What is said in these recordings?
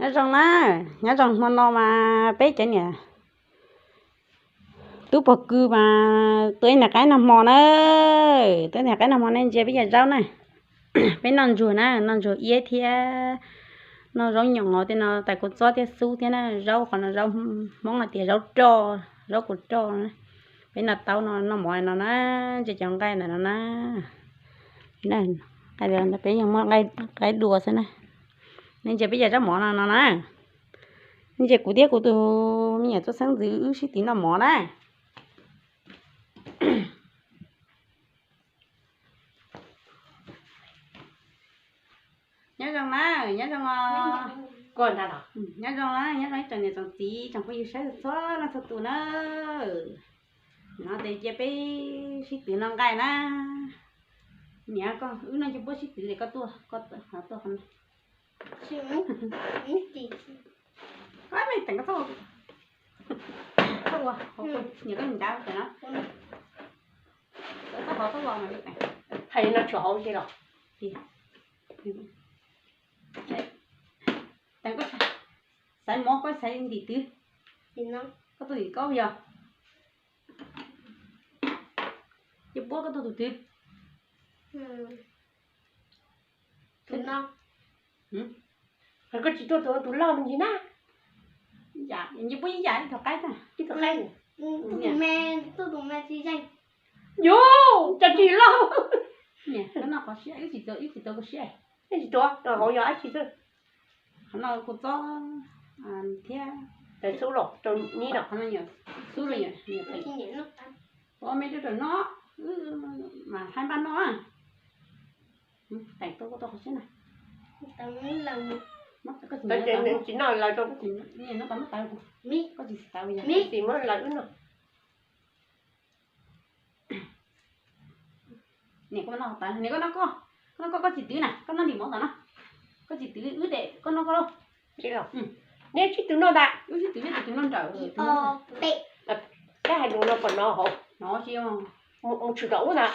Nyob zoo na, nyob zoo hmo no mas peb cov niam tub pog kws mas tuaj ib niag qaib noj hmo na, tuaj ib niag qaib noj hmo ne, ntsia peb cov zaub na. Peb noj ntsuag na, noj ntsuag iab thiab noj zaub nyoos, tej no tais kua txob thiab xub thiab na, zaub qhov no zaub Hmoob hais tias zaub roj, zaub kua roj na. Peb noj taub no, noj mov no na, ntsia cov nqaij ntawm no na. Peb yog muaj nqaij dua xwb na. Nej ntsia peb cov zaub mov no no na. Ntsia kuv thiab kuv tus me nyuam tub xeeb ntxwv wb sib tw noj mov na. Nyob zoo na, nyob zoo os. Nyob zoo na, nyob zoo ib tsoom niam tsoom txiv tsoom phooj ywg saib txhua leej txhua tus na. No ces cia peb sib tw noj nqaij na. Niam, koj wb noj ncej puab sib tw es koj tuaj, koj tuaj qhov no. Koj me teem koj txhob ua, niam koj ncav no. Txhob qhov txhob los no. Hais no tshuav hauv ntej los. Teem koj xaiv mov koj xaiv ntim twv. Koj tuaj ntim kaub yog. Ncej puab koj tuaj tus twg? Tus no. Koj tsis tuaj tus, tus loj me ntsis na. Ncej puab ib yam ib tug qaib, ib tug qaib. Tuaj tus me, tuaj tus me tsis yeej. Yus, cas tsis loj. Niam, koj noj qhov siab, wb tsis tuav, wb tsis tuav koj siab. Wb tsis tuav, hauv yog dab tsi xwb? Qhov no kua txob thiab xub los rau nib no, qhov no xub los yog, ua me rau rau no, mas haib npaj noj. Teem tuaj, koj tuaj qhov siab na. Tsis noj lawv rau, koj tsis, koj tsis tau, koj tsis muab lawv wb noj. Niam, koj noj tas, niam, koj noj koj, koj noj koj, koj tsis twv na, koj noj ntim mov tas no. Koj tsis twv wb tes koj noj koj lauj. Neb sib tw noj ntag, wb sib tw, wb tus twg noj nrawm. Koj hais lus no kom no hauv, no tsis mus tshwm tom ub ntag.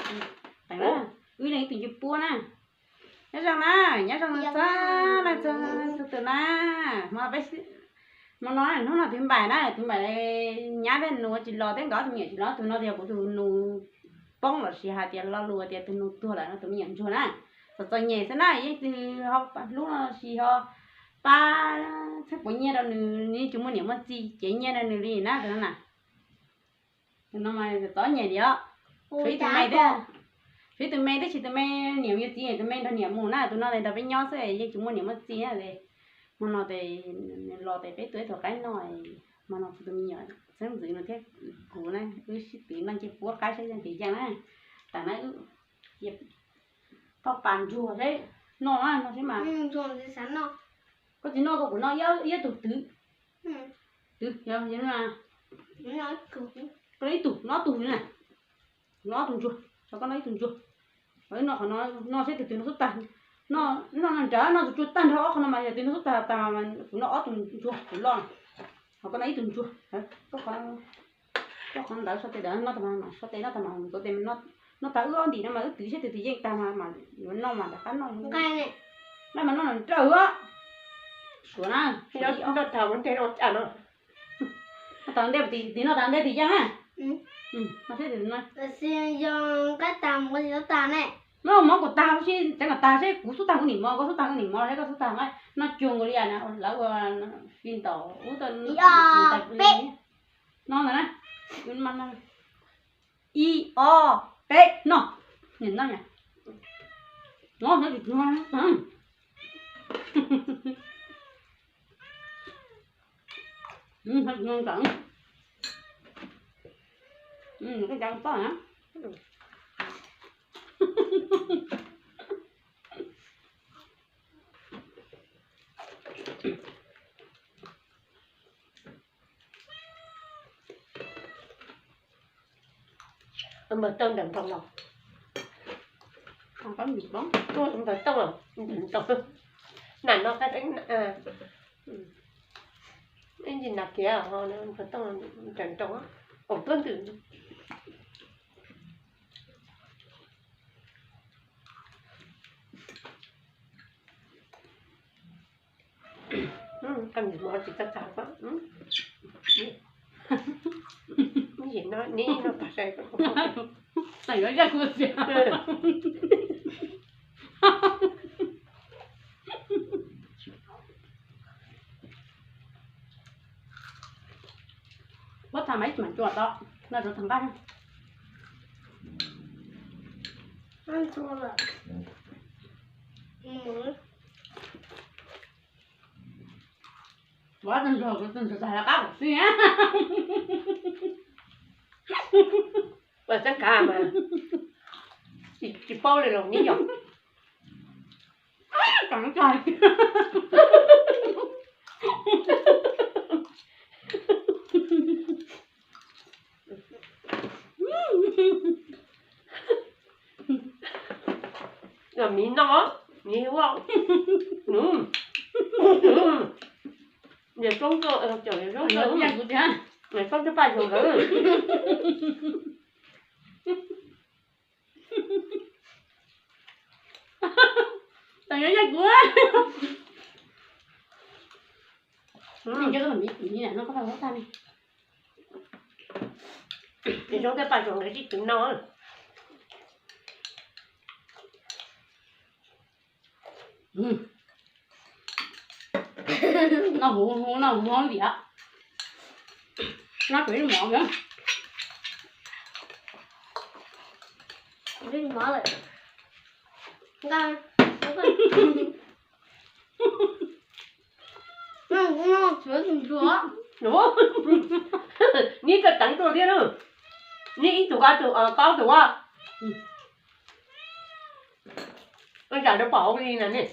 Wb yog ib tug ncej puab na. Nyob zoo na, nyob zoo txog leej txhua tus na. Hmo no hnub no tus npaim na, tus npaim nyab peb nus tsis los, thiab nkawd tus me nyuam tsis los, tus no yog kuv tus nus poob los sis hais tias lo lus tias tus nus tuag lawm no, tus me nyuam ntsuag na. Txom txom nyem xwb na, yeej twg ho hlub no sis ho pab txheeb puas nyiaj rau nws, nws yeej tsis muaj niam muaj txiv cev nyiaj rau nws li na, tus no na. Tus no mas txom nyem li os. Tshuav ib tug me thiab, tshuav ib tug me thiab, tsis tus me niam yuav txiv, tus me nrog niam mus na, tus no nrog peb nyob xwb, yeej tsis muaj niam muaj txiv na. Hmo no tes nws los tes peb tua ib tug qaib noj. Hmo no kuv tus me nyuam xeeb ntxwv no thiab kuv na, wb sib tw noj ncej puab qaib saib yeej tsis yeej na. Tas na, wb cia toj pas ntsuag seb noj na, no seb mas. Koj tsis noj koj kuv noj ib tug twv. Twv, koj noj ib tug, noj ob tug na. Noj ob tug ntsuag, tso koj noj ib tug ntsuag. Wb noj qhov no, noj seb tus twg noj xub tag. Noj, noj no nrad, noj tus tsuag tag nrho ob qhov no mas yog tus noj xub tag tas mas kuv noj ob tug ntsuag kuv loj. Ho koj noj ib tug ntsuag, koj qhov ntawd so tes ntawd noj tag mas, so tes noj tag mas, ntuav tes noj tag wb ob ntim no mas wb twv seb tus twg yeej tag mas yuav noj mas rov qab noj. Nqaij mas noj nrawm os. Suav na, noj tag ua ntej, noj tag ua ntej tim yeej na. Yog nqaij tag mov tsis tau tag ne. Mov kuv tag, tseev kom tag seb kuv xub tag kuv nim mov, koj xub tag koj nim mov, seb koj xub tag nqaij. Noj cuag nkaus li na, lawv ua fi ntaus ub tau. No ntawd na. Ib ob peb no. Nim no na. No no. Npawg Tooj ntawm nroog los. Npawg Tooj ntawm nroog. Nam no, ib ntsis nam kiag, Npawg Tooj ntawm nroog, kaum tuab ntwm. Koj niam mov tsis txawj tag koj. Ib yim no, neb no pab sai. Tseem yuav yaj kuv tiag. Muab tham mas ib txhij mam cua tau, no rau tag nqaj. Ua tus ntsuag, tus ntsuag tag qab kuv xwb. Ua txeeb khav mas tsis paub li los neb yog. Miv noj, miv ua, niam Soob, niam Soob thiab Paj Zoov nkawd. Tseem yuav yaj kuv. Noj koj tag, niam Soob thiab Paj Zoov nkawd sib tw noj. Noj huv huv, noj huv huv li a. Noj kuv ib mov na. Ib mov lawm. Neb tseem teev tuaj thiab na. Neb ib tug, koj tus, koj tus a. Ua cas rau pom hauv li na ne.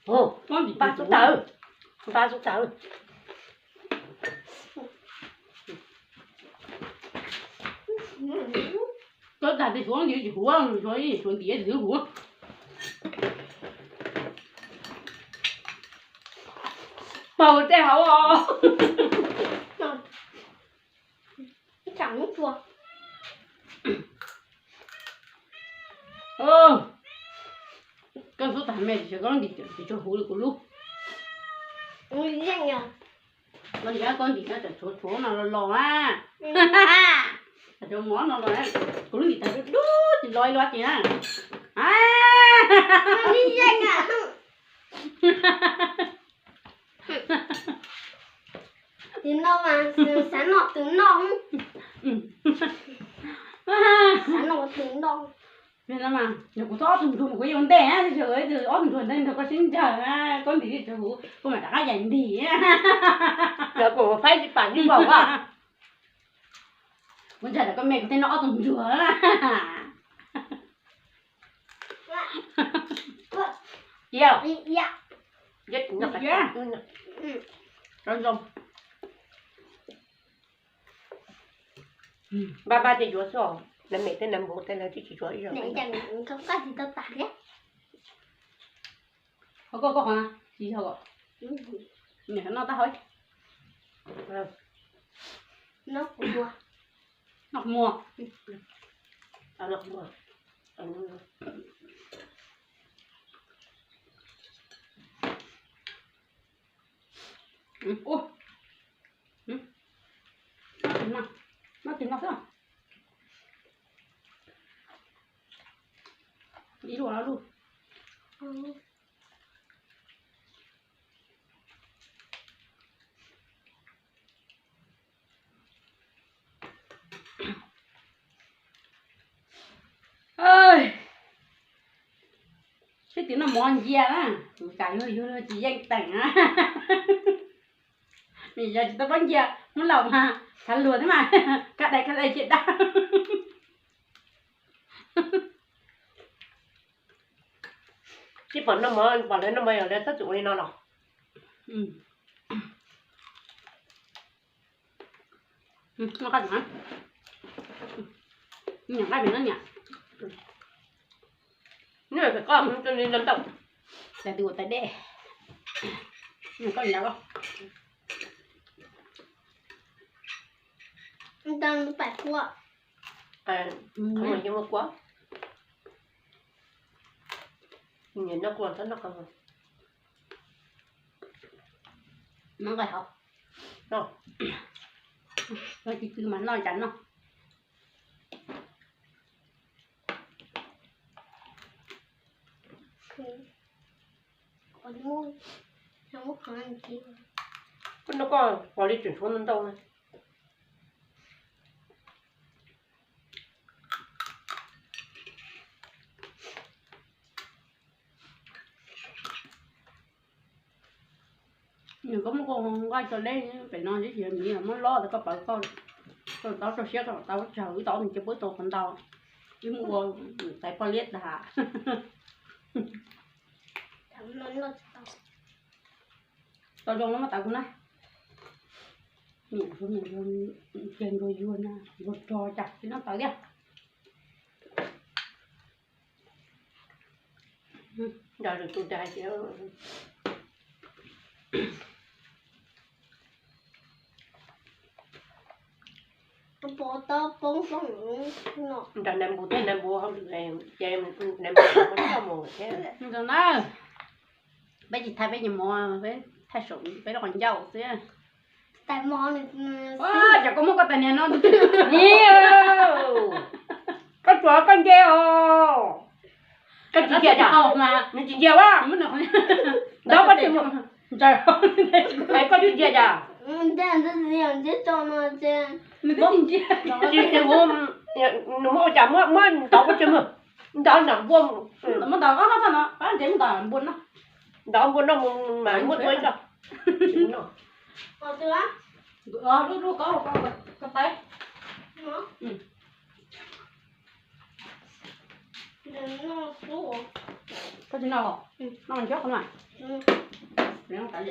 Npaj xub tawg, npaj xub tawg. Koj tag tes suav ntawd tsis huv, suav ntawd tsis huv. Paug tej hauv os. Koj xub tag me tsis koj ntim tsis tshua huv li kuv lub. Koj ntim, koj ntim no tseem tshuav tshuav no los los na. Tseem tshuav mov no los, kuv lub ntim tag dub dub tsis los li los ces na. Tus no mas xav noj tus noj. Xav noj tus noj. Yog kuv txhob ob tug ntsuag kuv yuav ntej na, ob tug ntsuag ntawd nrog koj sib ntsawg, koj ntim tsis huv kuv mam rov qab yaim ntim. Yog kuv faib tsis pam nyob npaum koj. Kuv ntshai koj me kuv thiaj noj ob tug ntsuag. Npaj npaj tej yuav xwb, nas mem tej nas npum tej lawv twb tsis tsuav ib zaug. Ho koj, koj qhov na, tsis yog os. Niam noj tag hauv. Noj qhov muag. Ua, noj tus no xwb. Ib lub no lub. Sib tw noj mov ncia na, kuv xav yuav yug luag tsis yeej teem na. Yog tsis tau paub ncia, Hmoob laus mas xav luag thiab mas, kab dai kab dai cia dab. Tsis pom noj mov, pom lawv noj mov yog lawv txhob txwm ua li no los. Nqaij pem no niam. Nws koj mus li ntau ntau. Tais tus ua tais dej. Koj nyav los. Ntau pais kua. Qhov mas yeej muaj kua. Noj qos, noj qos, noj nqaij hauv. Noj, noj ci tw mas noj cas noj. Koj noj koj pom li tseem tshuav ntau ntau na. Nws koj muab koj nqaij tso deb pem no, ib ntsis miv muab lob tas koj pawv koj, koj tau tso siab koj tau tsawg ib tau nws cia puab tau qhov ntau, wb muab ua tais poj liab tas. Tau zoo los mas tau kuv na. Niam, niam, cia nrog yuag na, yuag rog cas tsis noj tau thiab. Nrog lwm tus hais tias nrog nais npus thiab nais npus hauj lwm ces nais npus muab coj mus thiab. Ntawd na, peb tsis thaij peb nyuag mov, peb thaij saum peb lub qhov ncauj xwb. Cas koj muab koj tais niag no, koj tsuas koj nce os. Koj tsis cia cas? Nws tsis ncia a. Ntawd koj tsis ntsia cas? Nws tsis ntsia. Nws muab ua cas muab ntawd koj tsis mus ntawd nram npua, muab ntawd npua no, ntawd npua no mas muab tua ib co. Lub lub ko ko taib. Koj tsis noj los? Noj ncob qhov no. Niam, koj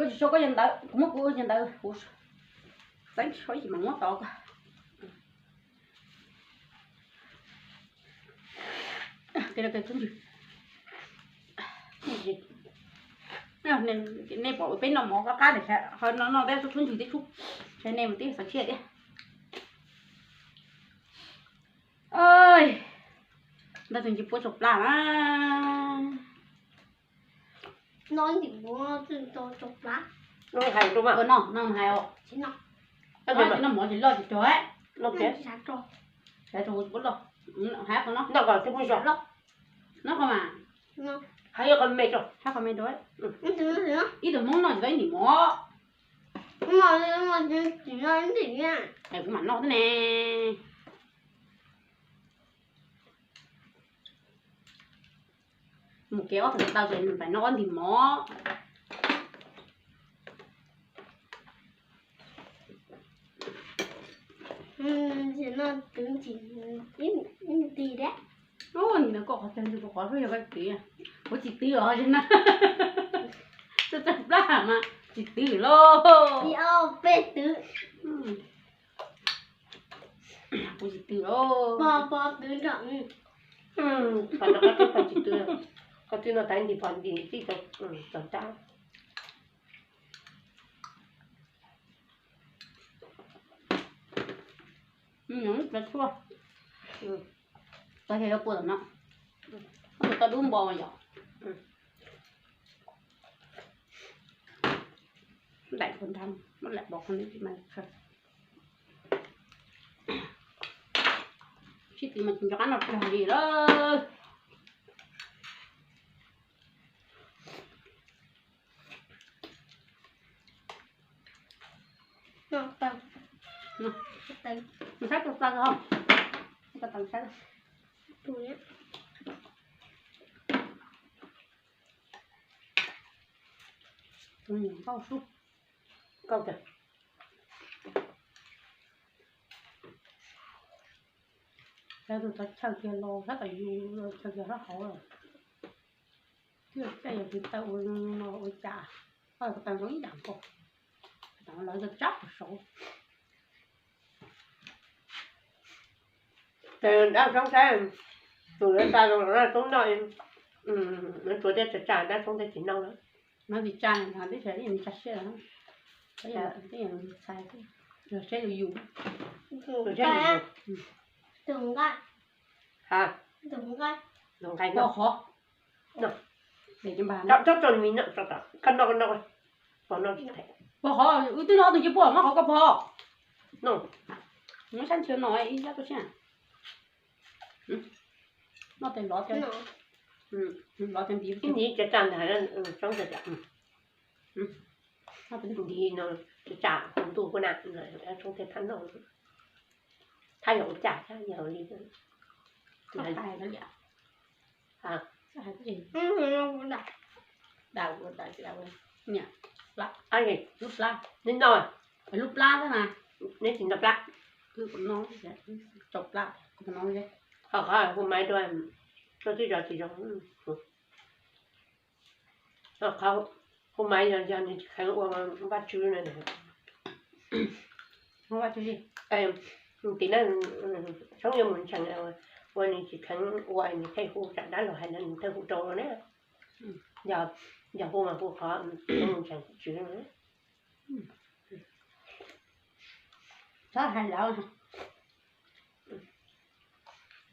tsis sau koj yawg ntawv, kuv muab kuv yawg ntawv, kuv xeeb tsis sau ib chim mas muab tod koj. Nej pom peb noj mov qab qab tias ho no noj peb txhub ntswg tib txhub, saib nej mus tib xav thiaj thiab. Ntawd tus ntsis puab tsaus plab na. Noj ntawm no, no hais os. Noj mov tsis loj tsis cog. Noj qhov mas, hais qhov me rau, ib tug Hmoob noj tsis tau ib ntim mov. Kuv mam noj thiab ne. Mus kev ob tug taw ces nws pais noj ob ntim mov. Nim no koj qhov twg ntws kuv qhov xwb yog koj twv, kuv tsis twv os na. Txawj txawj plab mas tsis twv lauj. Peb twv. Kuv tsis twv lauj. Pog twv nrog, pog nrog koj twb pog tsis twv. Koj twb noj tas ntim pog ntim tij tau tsab. Txhua, txhua yog pua tom no, tau dub npo yom. Daim pua nrag, muab daim pua qhov no mas. Sib tw mas tsis nco qab noj tsawg li lawm. Saib tus taw, tus taw saib. Tus niam nkauj sub, nkauj tiag. Saib tus taw chaw kiag los saib kom yus chaw kiag sab hauv lawm. Twb yog caij yog tus taw ua no ua cas, ko taw zoo ib yam nkaus, lawv tau tsab puag saud. Ces dab tshoob saib, tus yuav tsa zoo dab tshoob noj, nws tsuas tias tsa tsa dab tshoob thiaj tsis noj na. No tsis tsa, tib tsa siab, tib txhais xwb. Saib yus. Tus nqaij. Ha? Tus nqaij. Pov qhov. Tsob tsob no, koj noj, koj noj, pov no. Pov qhov, wb twb noj tus cia puag, muab qhov koj pov. Muab sab ntshiav no ib sab tuaj siab. Noj tes lov, lov tes ntiv. Ntiv cov tsam ntag, tsob ntawd. Ntiv no tsam kuv ntuj kuv na, tsob tes thab noj. Thab yog ua cas thab yog li. Lub plab, lub plab na. Neb tsis noj plab? Tau plab, ho qhov hu maiv rau, rau twb zov tsis zoo. Qhov hu maiv yog, yog nws tsis kheev ua vaj tswv na. Tim na, tshoob yuav mus ntsees, ua nws tsis kheev ua nws thiaj hu tsam dab laug hais no nws thiaj hu rau na. Yog, yog hu mas hu qhov mus ntsees tswv. Txhob hais lawv.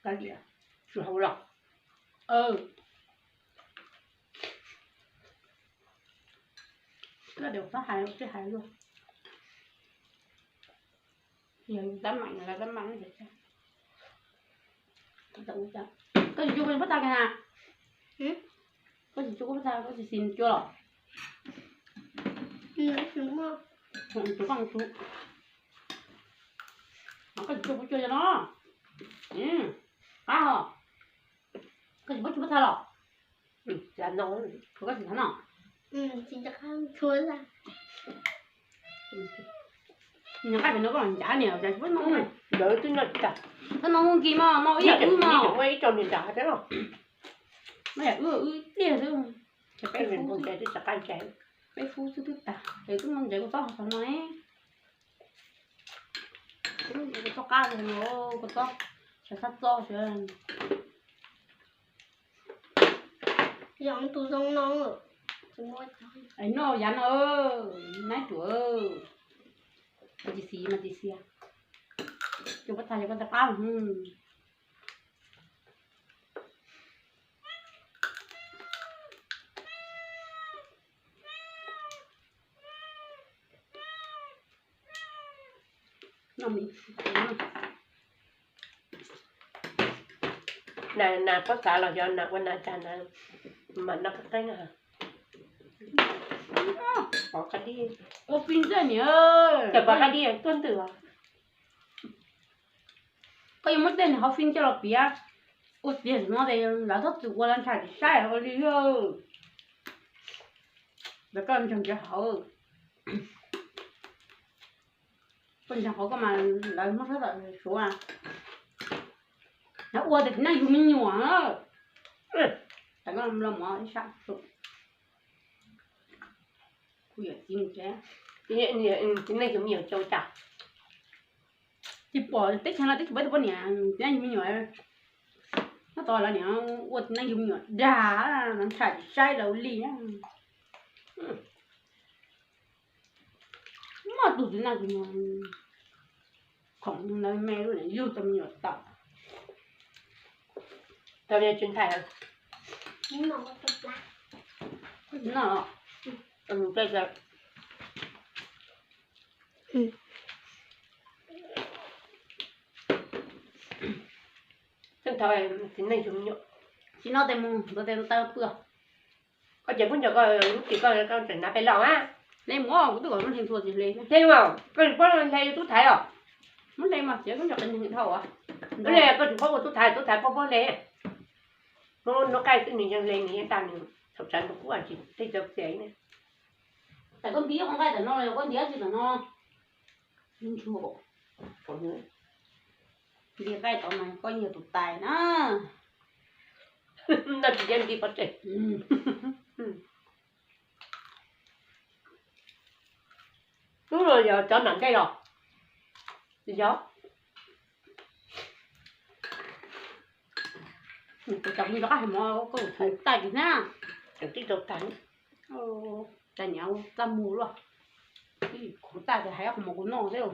Tsis hau los. Txhob hais, tsis hais luag. Yog tab meeg, tab meeg. Koj tsis cua koj pob txha kiag na? Koj tsis cua koj pob txha, koj tsis xis cua los? Tus koj tus, koj tsis cua kuv cua cov no. Qab os. Koj tsis paub cua pob txha los? Koj tsis thab no. Nws nqaij pem no koj los ncav niam, cas tsis paub no. Ntawd twb noj tsis tag. Thab no nkis mas no ib yam wb mas. Ib rau niag nrad thiab no. No yam wb, wb pliag xwb. Peb ntawd twb tsis qab ntsev. Peb fub xwb twb tag, es twb muaj ntsev kua txob qhov no. Kua txob qab no, kua txob, xyov sab txob xyov. Yog tus zoo no. Es noj yav no, nab ruam, mas tsis xis mas tsis xis. Cua pob txha yog koj ntawd qab. Nas pob txha los yog nas ua nas cas na, mas noj qab qeeb. Pov qab dib, ua pib ntxawg niam, cas pov qab dib tuaj ntwg os. Koj yuav muab tej niag hauv fij coj los piav, ua tiag no ces lawv txhob txwm ua, lawv ntshai tsis saib ua li. Lawv koj ntseeg ntsev hauv, koj ntseeg hauv koj mas lawv muab sab tom suav. Lawv ua tias txiv neej yug me nyuam. Los mov ib sab, kuv yawm txiv mus tsev. Txiv neej yug me nyuam cau cas? Tsis pom teb chaws no twb tsis paub tus poj niam txiv neej yug me nyuam. Nyob tod lawv niam ua txiv neej yug me nyuam dag, lawv ntshai tsis saib lawv ua li. Muaj tus txiv neej khoom lawv me lub niam yug tau me nyuam tawm. Tsis noj. Tsis noj tes mus ntxuav tes taw pw. Koj ces pub nco koj lub tsis koj tseem hnav peb loj a. Hle mus, kuv twb kom muab hle ntxhua tsis hle. Hle mas koj tsis paub hle tub thaiv os. Muab hle mas txiav koj nco qee dhau as. Koj tsis paub ua tub thaiv, tub thaiv paub paub hle. Hnub qaij xwb nws yeej hle, nws yeej tag, nws thaum tsawv nws kuj tsis tej cov txias. Tam koj nti qhov nqaij tam no los yog koj nti dab tsi tam no? Nti qaij tod mas koj yog tus tais na. Noj tsis yeej nti pov tseg. Ub, los yog cov nram ntej los? Tsis yog. Kuv cov kuv rov qab hais mov koj thov tais kiag na. Tseem tib rau tag. Tais niam txaj muag luaj. Kuv tais ces hais ob qho mov kuv noj xwb.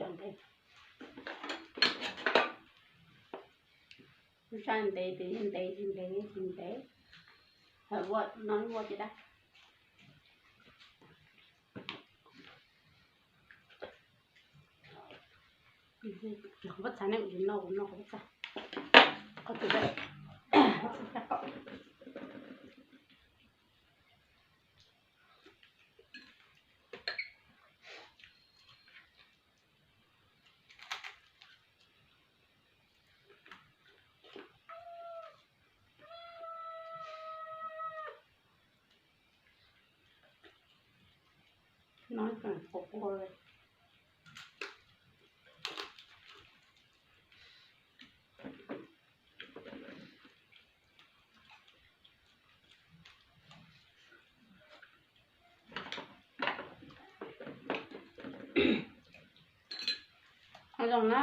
cov ntev. Lub sab ntev, tes yeej ntev, tsis ntev, tsis ntev. Ua no ua ces dab. Qhov pob txha ne, kuv tsis noj, kuv noj qhov pob txha. Qhov twg? No tseem qhuav qua li. Nyob zoo na,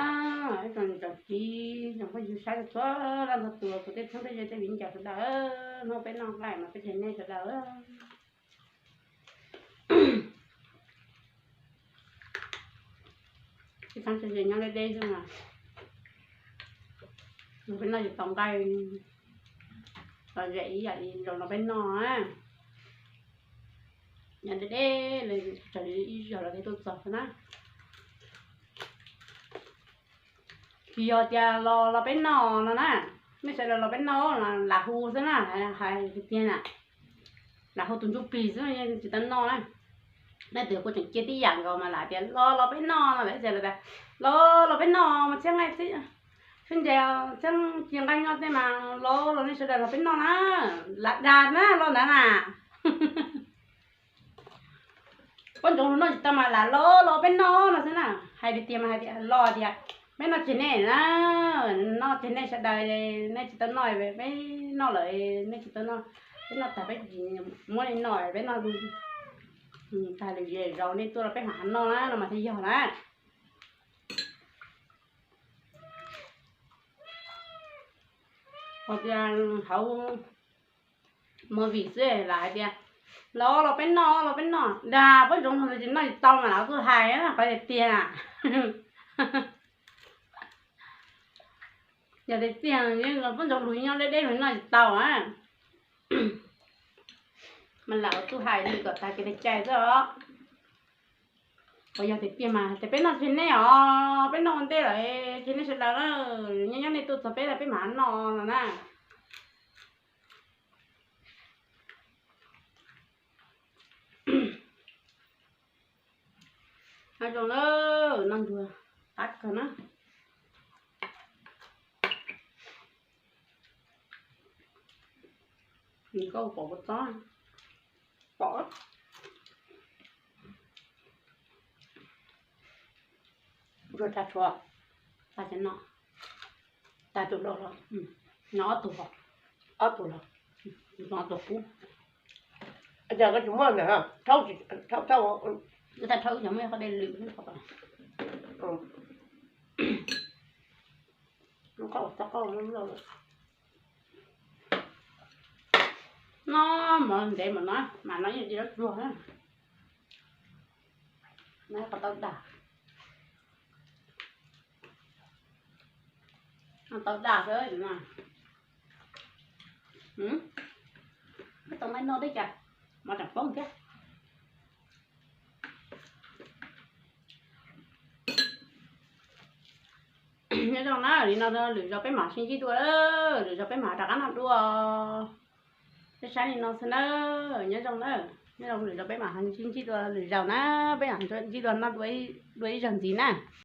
ib tsoom niam tsoom txiv, tsoom phooj ywg saib txhua leej txhua tus, kuv tej txheeb tej ze tej viv ncaus sawv daws, hnub peb noj nqaij mas peb ceg nej sawv daws. Ib txheeb tso ces nyob deb deb xwb mas, peb noj tsis tau nqaij los zem ib yam li zaum no peb noj na. Nyob deb deb li, tsam ib zaug los peb tuaj txog xwb na. Tsis yog tias los los peb noj no na, nej sawv daws los peb noj no lam hu xwb na, hais tiag tiag na, lam hu tus ntsuj plig xwb yeej tsis tau noj na. Nej twb kuj tseem cia tib yam nkaus mas lam tias los los peb noj no lawm, los los peb noj mas txhiab nqaij, txhiab nce, txhiab cia nqaij nyob tej mas los los nej sawv daws los peb noj na, lam dag na los ntawd na. Poj ntxoov hluas noj tsis tau mas lam los los peb noj no xwb na. Hais tiag tiag mas hais tias los tias peb noj tseg nej na, noj tseg nej sawv daws, nej tsis tau noj, peb noj lawm nej tsis tau noj, peb noj tag peb tsis muab li noj, peb noj tag lwm zaus nej tuaj los peb mam noj na no mas thiaj yog na. Hos tias hauv movie xwb lam hais tias los los peb noj, los peb noj, dag poj ntxoov hluas noj tsis tau mas lam tuaj hais qhov tiag tiag. Yog tiag tiag poj ntxoov hluas nyob deb deb hluas noj tsis tau a, mas lam tuaj hais li kom tag kev cai xwb os. Uas yog tiag tiag mas tias peb noj tseg nej os, peb noj ua ntej lawm tseg nej sawv daws na, nyob nyob nej tuaj txog peb lawm peb mam noj no na. Nyob zoo na, noj ntsuag qab kawg na. Nws koj pom kua txob, pom ntsuag tag tshuav, tag cov no, tag tus laus los, no ob tug, ob tug los, no tus qub. Cas koj tsis muab ntawm, rhaub, rhaub, tag rhaub cov muaj qhov dej lwm qhov. Noj mov ntev mas no, mas no yeej tsis tau tsuag na. No qhov tau dag, tau dag xwb. Peb tau nqaij noj thiab cas, mov tseem poob thiab. Nyob zoo na, li no lwm zaus peb mam sib ntsib dua, lwm zaus peb mam rov qab noj dua. Peb saib li no xwb na, nyob zoo na, nyob zoo, lwm zaus peb mam sib ntsib dua lwm zaus na, peb mam ntsib dua noj dua ib zaug ntxiv na.